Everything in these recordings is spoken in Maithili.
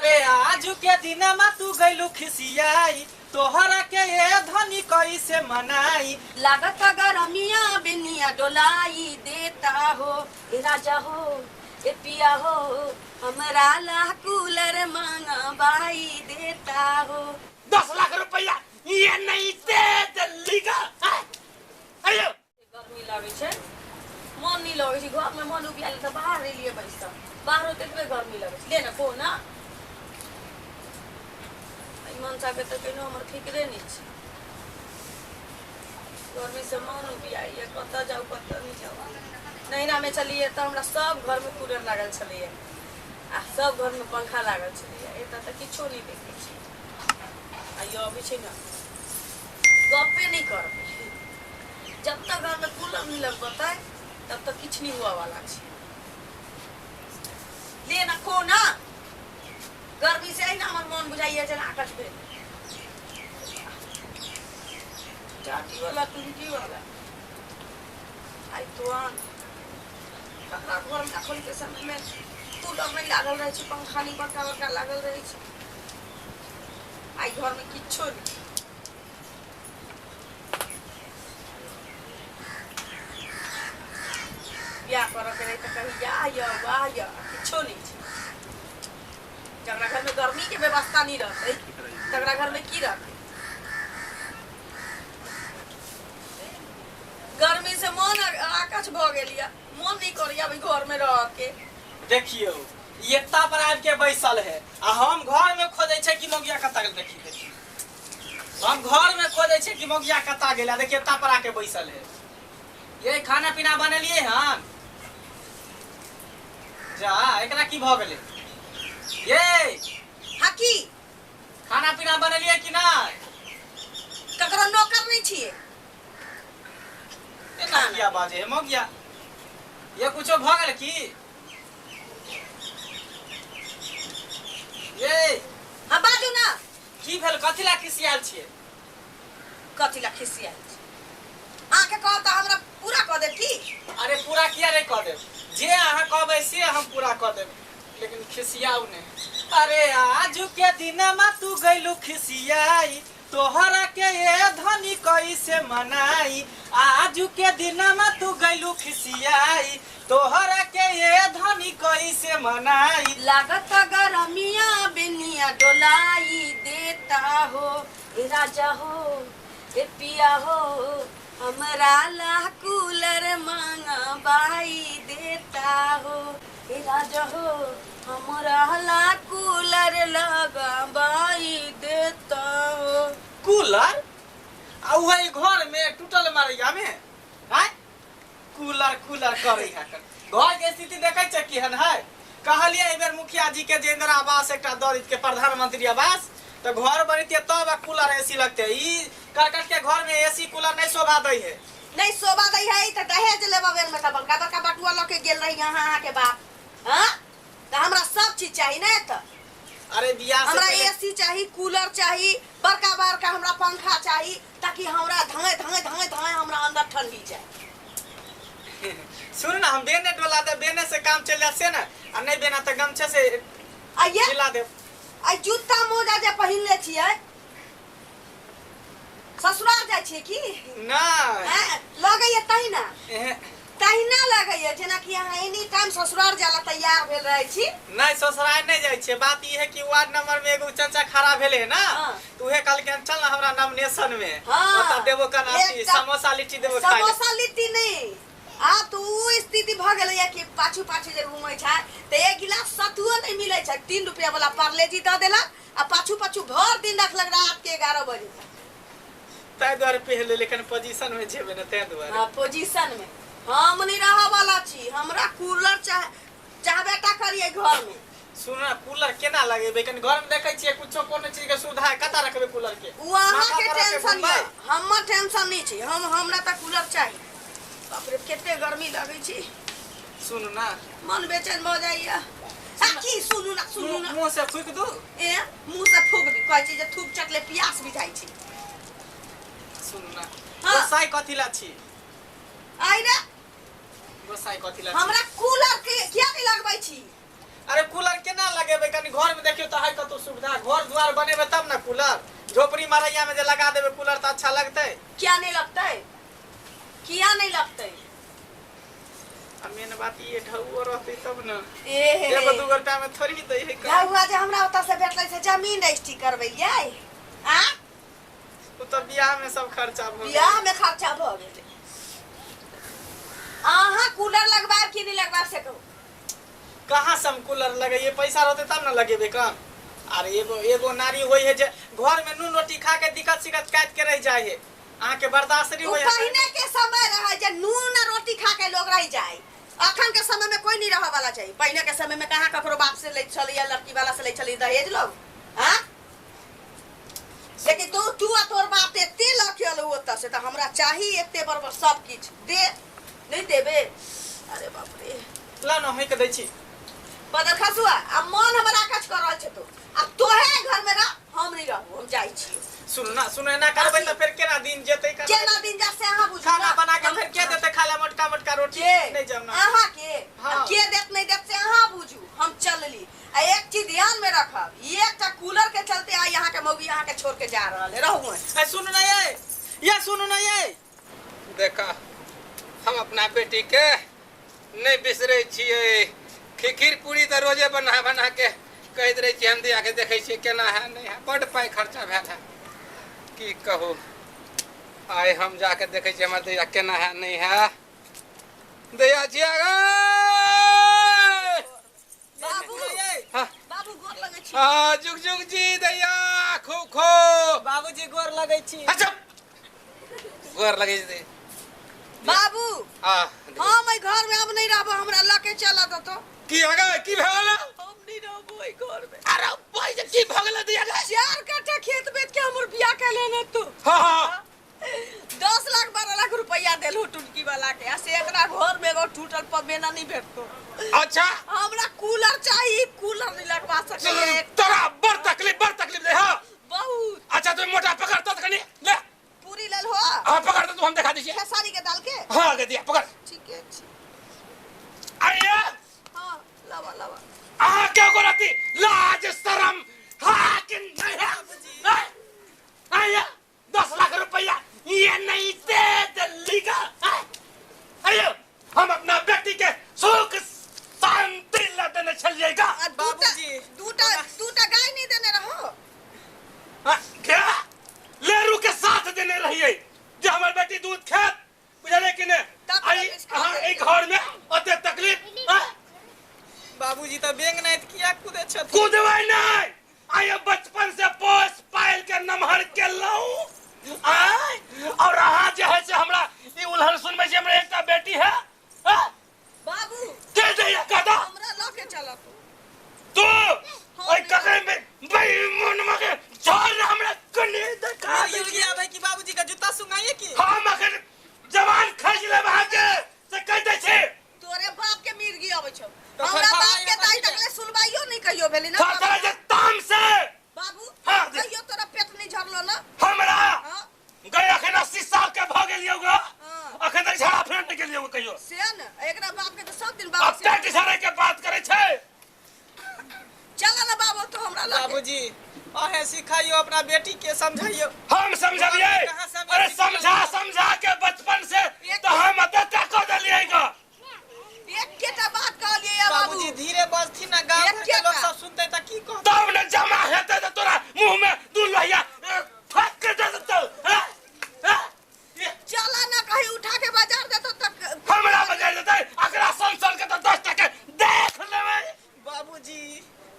ए आजू के दिनमा तू गइलू खिसियाई, तोहरा के ए धनी कैसे मनाई। लागत गरमिया बिनिया डोलाई देता हो, ए राजा हो, ए पिया हो, हमरा ला कूलर मांगवाई देता हो। 10 लाख रुपया ये नहीं दे दिल्ली का, हाँ? अरे गर्मी लगै छै, मन नहि लगै छै घरमे, मन उबियाल तऽ बाहर एलियै बैस कऽ, बाहरो तेतबे गर्मी लगै छै। ले ने को ना एहि मनसाके तऽ केनो हमर फिकरे नहि छै। गर्मीसँ मन उबियाइए, कतऽ जाउ कतऽ नहि जाउ। नैहरामे छलियै तऽ हमरा सब घरमे कूलर लागल छलैए आ सब घरमे पंखा लागल छलैए। एतऽ तऽ किछो नहि देखै छी। आ ई अबै छै ने, गप्पे नहि करबै। जब तक घरमे कूलर नहि लगबतै तब तक किछु नहि हुअ वाला छै। ले ना खो ना, गर्मी से ना हमर मन बुझाइए जेना आकच भेल। चाटी वाला टुंटी वाला आइ तो आन ककरा घरमे एखन के समयमे कूलर नहि लागल रहै छै, पंखा नहि बड़का बड़का लागल रहै छै। आइ घरमे किछो नहि। बियाह करऽ के रहै तऽ कही जा यऽ वाह यऽ, किछो नहि छै। जकरा घरमे गर्मीके व्यवस्था नहि रहतै तकरा घरमे की रहतै? गर्मी से मन आकच भऽ गेल यऽ, मन नहि करैया अभी घरमे रहके। देखियौ, ई एत्ता पर आबि के बैसल है आ हम घर में खोजै छै कि मौगिया कतऽ गेल। देखी देखी, हम घर में खोजै छै कि मौगिया कतऽ गेल, आ देखिए एत्ता पर आके बैसल है। ये खाना पीना बनेलिए हन? जा, एकरा की भऽ गेलै ये? हाँ की? खाना पीना बनेलिए कि नहि? ककरो नौकर नहि छियै। एना किया बाजे है मौगिया? ये कुछो भऽ गेल की ये? हाँ, बाजू ना। की भेल? कथी ला खिसियाल छियै? कथी ला खिसियाल छी? अहाँके कहब तऽ हमरा पूरा कऽ देब की? अरे पूरा किया नहीं कऽ देब, जे अहाँ कहबै से हम पूरा कऽ देब, लेकिन खिसियाउ नहि। अरे आजू के दिनमा तू गइलू खिसियाई, तोहरा के ये धनी कैसे मनाई। आजू के दिनमा तू गइलू खिसियाई, तोहरा के ये धनी कैसे मनाई। लागत गरमिया बिनिया डोलाई देता हो, ए राजा हो, ए पिया हो, हमरा ला कूलर मांगवाई देता हो, ए राजा हो, हमरा ला कूलर लगवाई देता हो। कूलर आ वही घर में टूटल मरैया में आय कूलर कूलर करै है। घर के स्थिति देखै छै केहन है? कहलियै एहि बेर मुखिया जी के जे इंदिरा आवास एकटा दऽ दैतियै, प्रधानमंत्री आवास, तऽ घर बनितियै तब आ कूलर एसी लगतै। ई करकट के घर में एसी कूलर नहीं शोभा दै है। नहीं शोभा दै है तऽ दहेज लेबऽ बेर में तऽ बड़का बड़का बटुआ लऽ के गेल रही अहाँ, अहाँके बाप। हाँ, तऽ हमरा सब चीज चाही ने। तऽ अरे बियाह से हमरा पहिले एसी चाही, कूलर चाही, बड़का बड़का हमरा पंखा चाही, ताकि हमरा धंगे धंगे धंगे धंगे हमरा अंदर ठंडी जाए। सुन ना, हम बेने डोला दे, बेने से काम चल जाए से ना, आ नहीं बेना तऽ गमछे से आ ये हिला देब। आ जूता मोजा जे पहिनले छियै, ससुराल जाइ छियै की? नहीं। हैं? लगैया तहिना। एहे। तहिना लगैया जेनाकि अहाँ एनी टाइम ससुराल जाला तैयार भेल रहै छी। नहीं, ससुराल नहीं जाइ छियै। बात ई है कि वार्ड नंबर में एगो चाचा खड़ा भेले है ना, तो उहे कहलकै हन, चल ना हमरा नॉमिनेशन में, ओतऽ देबो कना अथी, समोसा लिट्टी देबो खाइ लए। समोसा लिट्टी नहीं, आब तऽ उ स्थिति भऽ गेलैया कि पाछू पाछू जे घूमै छै तऽ एक गिलास सतुओ नहीं मिलै छै। 3 रुपया वाला पार्लेजी दऽ देलक आ पाछू पाछू भर दिन रखलक रात के 11 बजे तक। ताहि दुआरे पहले लेकिन पोजीशन में जेबे ना, ताहि दुआरे। हाँ, पोजीशन में हम नहीं रह वाला छी। हमरा कूलर चाह चाहबे टा करिए घर में। सुन ना, कूलर केना लगेबे? कनि घर में देखै छियै कुछो कोनो चीज के सुविधा है, कतऽ रखबै कूलर के? ओ अहाँ माथा के पर रखबै टेंशन मुंबई? यऽ, हमर टेंशन नहीं छै। हम हमरा तऽ कूलर चाही। बाप रे, कते गर्मी लगै छै। सुन ना, मन बेचैन भऽ जाइया। आ की सुनू ना, सुनू ना। मुंह से फूक दू। ए मुंह से फूक दी, कहै छै जे थूक चटले प्यास बुझाइ छै। सुनू ना। हाँ। गोसाई कथी ला छी? आइ रे। गोसाई कथी ला छी? हमरा कूलर के किया नहीं लगबै छी? अरे कूलर केना लगेबै? कनी घर में देखियो तऽ है कतौ सुविधा, घर द्वार बनेबै तब ने कूलर। झोपड़ी मरैया में जे लगा देबै कूलर तऽ अच्छा लगतै? किया नहीं लगतै, किया नहीं लगतै? आ मेन बात ई ढौओ रहतै तब ने। ए एगो दूगो रुपया में थोड़ी दै है। ढौआ जे हमरा ओतऽ से भेटलै से जमीन रजिस्ट्री करबैलियै आ ओ तऽ बियाह में सब खर्चा भऽ गेल। बियाह में खर्चा भऽ गेलै। अहाँ कूलर लगवायब कि नहीं लगवायब से कहू। कहाँ से हम कूलर लगैये? पैसा रहतै तब ने लगेबै कम। आर एगो एगो नारी होइ है जे घर में नून रोटी खा के दिक्कत सिक्कत काटि के रहि जाइ है, अहाँके बर्दाश्त नहीं उ होइ है। पहिने के समय रहे जे नून आ रोटी खा के लोग रह जाए, अखन के समय में कोई नहीं रहे वाला चाहिए। पहिने के समय में कहाँ ककरो बाप से लै छलै या लड़की वाला से लै छलै दहेज लोग। हाँ, लेकिन तू तू आ तोर बाप एते लऽ के अयलौ ओतऽ से, तऽ हमरा चाही एते बड़ बड़ सब किछु दे, नहीं देबे? अरे बाप रे। ला न होइके दै छी। बदल खसुआ, आ मन हमर आकच कर रहल छै। तो आ तोहे घर में रह, हम नहीं रहबो, हम जाइ छी। सुन ना, सुन, एना करबै तऽ फेर केना दिन जेतै? केना दिन जा से अहाँ बुझू। खाना बना के फेर के देतै खाय ला मोटका मोटका रोटी? के? नहीं जाउ ना। अहाँ के? हाँ। आ के देत नहीं देत से अहाँ बुझू, हम चलली। आ एक चीज ध्यान में रखब, ई एकटा कूलर के चलते आइ अहाँ के मौगी अहाँ के छोड़ के जा रहल है। रहू अहीं। ए सुन ना, ये ये सुन ना ये। देखा, हम अपना बेटी के नहीं बिसरै छियै। खीर पूरी तऽ रोजे बना बना के कहैत रहै छियै। हम दिया के देखै छियै केना है नहीं है। बड्ड पाइ खर्चा भेल है, की कहू। आइ हम जाके देखै छियै हमर दैया केना है नहीं है। दैया छिया गे। बाबू। हाँ। बाबू, गोर लगै छी। हाँ, जुग जुग जी दैया, खूब खूब। बाबूजी, गोर लगै छी। अच्छा, गोर लगै छै। बाबू। हाँ। हम एहि घर में अब नहीं रहबो, हमरा लऽ के चलऽ दतो। की हो गए? की भऽ गेल? हम नहीं रहबो एहि घर में। अरे भाई, की भऽ गेल दैया गे? 4 कट्ठा खेत बेच के हमर बियाह के लेने तू। हाँ हाँ। 10 लाख 12 लाख रुपया देलहु टुनकी वाला के, आ से एकरा घर में एगो टूटल पमेना नहीं भेटतो। अच्छा। हमरा कूलर चाहिए, कूलर नहीं लगवा सके। तोरा बड़ तकलीफ, बड़ तकलीफ दे। हाँ। बहुत। अच्छा, तू मोटा पकड़ तो कनी ले। पूरी लेल हो। हाँ, पकड़ तो हम दिखा दीजिए। खेसारी के दाल के। हाँ, दे दिया, पकड़। ठीक है। अरे। हाँ, लावा लावा। आ क्या करती लाज शरम हाँ कि नहीं है? नहीं? आया 10 लाख रुपया ये नहीं दे दिल्ली का। अरे, हम अपना बेटी के सुख शांति ला देने चलिएगा। आ दूटा बाबूजी। दूटा दूटा गाय नहीं देने रहो? हाँ, क्या लेरू के साथ देने रहिए जे हमार बेटी दूध खेत, बुझले कि ने? तब आई तक इसका हाँ, एक घर में ओते तकलीफ हाँ? बाबूजी, तऽ बेंग नाइत किया कूदै छथिन? कूदबै नहीं। आय बचपन से पोस पाल के नमहर के लऊ आय, और अहाँ जे है से हमरा ई उलहन सुनबै छी। हमरा एकटा बेटी है, हाँ? बाबू। के दैया कदा। हमरा लऽ के चलऽ तू। तू ओइ ककरे में बेईमान मगे छोड़ ना हमरा कने देखा। युगी आबै कि बाबूजी के जूता सुंघाइए की? हम अखन जवान खींच लेब अहाँके से कहि दै छी। तोरे बाप के मिर्गी अबै छौ। तऽ हमरा थरथरा बाप के आइए दाइ बाबूजी। तकले सुनवाइयो नहीं कहियो भेली ना। थरथरा जे ताम से। बाबू। हाँ, दे। कहियो तोरा पेट नहीं झरलो ना? हमरा हाँ। गए अखन 80 साल के भऽ गेलियौ ग। हाँ। अखन तक झाड़ा फेर नहि गेलियौ कहियो। से ने एकरा बाप के तऽ सब दिन अब बाबू से पेट झाड़े के बात करै छै। चल ना बाबू, तो हमरा लऽ के। बाबूजी, अहें सिखाइयो अपना बेटी के, समझाइयो। हम समझलियै। कहाँ समझ अरे, सिखलियै? समझा समझा के बचपन से तऽ हम एते कऽ देलियै ग। एकेटा बात कहलियै या बाबू। बाबूजी, धीरे बजथिन ना, गाँव घर के लोग सब सुनते तऽ की कहतै? तब ने जमा हेतै तऽ तोरा मुंह में दू लोहिया ठोक के दे देतौ। हैं? हैं? चल ना, कहीं उठा के बाजार देतो तक। हमरा बजाय देतै? अकरा सन सन के तऽ 10 टके देख लेबै। बाबूजी,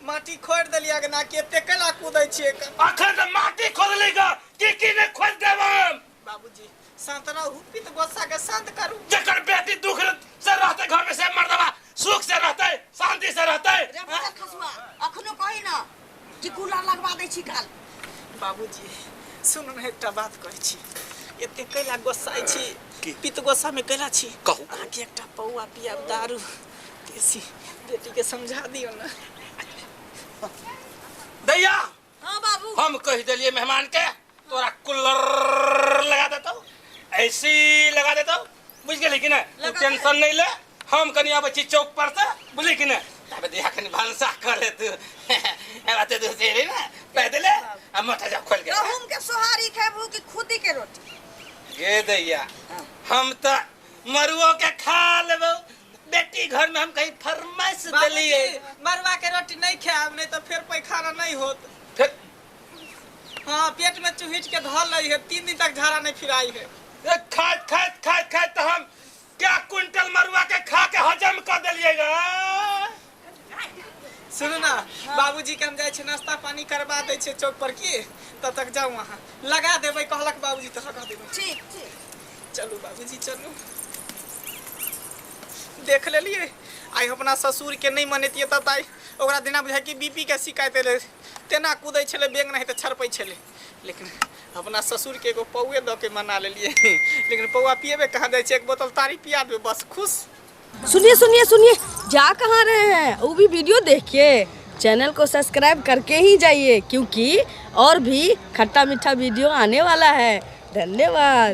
माटी खोड़ि देलियै ना कि एते केला कूदै छियै? अखन तऽ माटी खोदली ग, की की नहि खोदि देब हम। बाबूजी, शांत रहू, पित गुस्सा के शांत करू। जकर बेटी दुख से रहतै घर में से मर्दवा सुख से रहतै, शांति से रहतै। रे बदल खसुआ, अखनो कही ना कि कूलर लगवा दै छी काल। बाबूजी, सुनू ने, एकटा बात कहै छी। एते कैला गोस्साइ छी? पित गोस्सा में कैला छी? कहू। अहाँके एकटा पौआ पियाब दारू देसी, बेटी के समझा दियौ ना। दैया। हाँ बाबू। हम कहि देलियै मेहमान के, तोरा कूलर लगा देतौ, ऐसी लगा देतौ, बुझि गेली कि नहि? तू लगा टेंशन नहि ले। हम कनि आबै छी चौक पर से, बुझली कि नहि? तब दिया कनी भनसा कर ले तू। बाते तू से ना पैदले आ मोटा जा खोल के। गहूम के सोहारी खेबू कि खुदी के रोटी? गे दैया हम त मरुओ के खा लेबो, बेटी घर में हम कहीं फरमाइश देलिए। मरुआ के रोटी नहीं खाएब, नहीं तो फिर पैखाना नहीं होत। फिर हाँ पेट में चुहिट के धर लई है, 3 दिन तक झाड़ा नहीं फिराई है। खात खात खात खात तो हम क्या क्विंटल मरुआ के खा के हजम कर देलिएगा। सुनू ना बाबूजी के हम जाइ छियै नाश्ता पानी करवा दै छियै चौक पर की, तब तक जाउ अहाँ लगा देबै, कहलक बाबूजी तऽ लगा देबै। ठीक ठीक चलू बाबूजी चलू। देख लेलिए आइ अपना ससुर के नहीं मनेतियै तब आइ ओकरा दिना बुझाइ कि बीपी के शिकायत एलै, तेना कूदै छलै बेंग नहीं तऽ छड़पै छलै। लेकिन अपना ससुर के एगो पौए दऽ के मना लेलिए, लेकिन पौआ पिएबे कहाँ जाइ छै, एक बोतल तारी पिया देबै बस खुश। सुनिए सुनिए सुनिए, जा कहाँ रहे हैं? वो भी वीडियो देखिए, चैनल को सब्सक्राइब करके ही जाइए क्योंकि और भी खट्टा मीठा वीडियो आने वाला है। धन्यवाद।